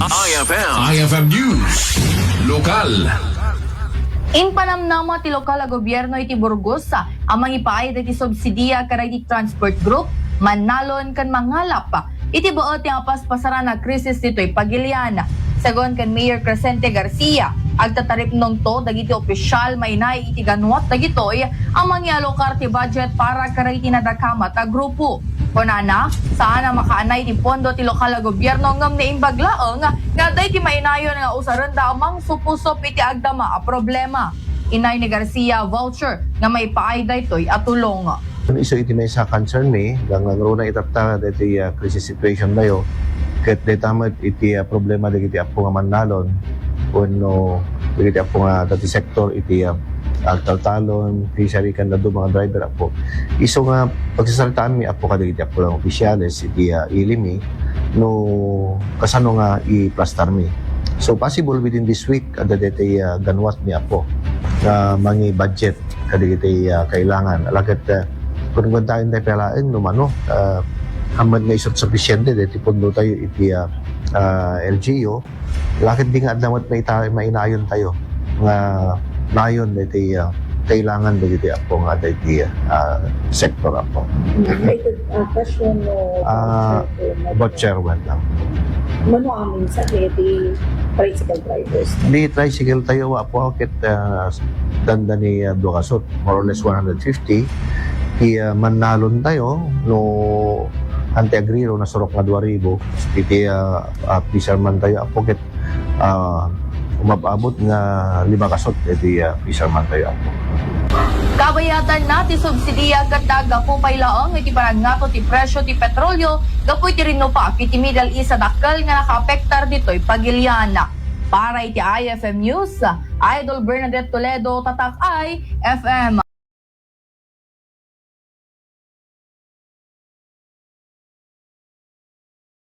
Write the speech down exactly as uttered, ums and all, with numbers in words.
I F M. I F M News. Lokal. Impanamnama ti lokal a gobierno iti Burgos a mangipaay dagiti subsidia kadagiti transport group, mannalon ken mangalap iti baet nga paspasaran a krisis ditoy Pagilian. Segun ken Mayor Crescente Garcia, agtataripnongto dagiti opisyal mainayon iti ganuat dagitoy a mangialokar ti budget para kadagiti nadakamat a grupo. Kunana, saan a makaanay ti pondo ti lokal a gobierno ngem naimbag laeng nga adda iti mainayon nga usarenda a mangsupusup iti agdama a problema. Inay ni Garcia voucher nga maipaay daytoy a tulong. Isu iti maysa a concern mi, nga, nga ngaruna itatta daytoy, ah, crisis situation tayo, ket dayta met iti, ah, problema dagiti appo nga mannalon, wenno dagiti appo nga dati sektor iti, ah, agtaltalon, fishery, ken dadduma nga driver appo. Isu nga pagsasaritaan mi appo kadagiti appo nga opisyales iti, ah, ili mi, no kasano nga iplastar mi. So, possible within this week, adda daytoy, ah, ganuat mi appo nga mangi-budget kadagiti, ah, kailangan. Ala ket, ah, kun kuentaen tayo pay laeng no mano, ah, amad nga isut sufficiente daytoy pondo tayo iti, ah, ah, L G U. Ala ket di nga adda met maita-, mainayon tayo nga nayon daytoy, ah, kailangan dagiti appo nga daytoy, ah, sektor appo. Maytoy, ah, kasyon no Ah, voucher to, voucher, well lang. Mano amin sa kaya di tricycle drivers? Di tricycle tayo, wa po, ket, ah, dandani, ah, dua kasot, more or less one hundred fifty. Ti, ah, mannalon tayo, no, ante agriro, nasurok nga dua ribu. Iti, ah, ah, fisherman tayo, apo, ket, ah, umab-abot nga lima kasot iti, ah, fisherman tayo, apo. Kabayatanna ti subsidia ket naggapu pay laeng iti panangngato ti presyo ti petrolio gapu iti rinnupak iti Middle East a dakkel nga nakaapektar ditoy Pagilian. Para iti I F M News, Idol Bernadette Toledo, Tatak I F M.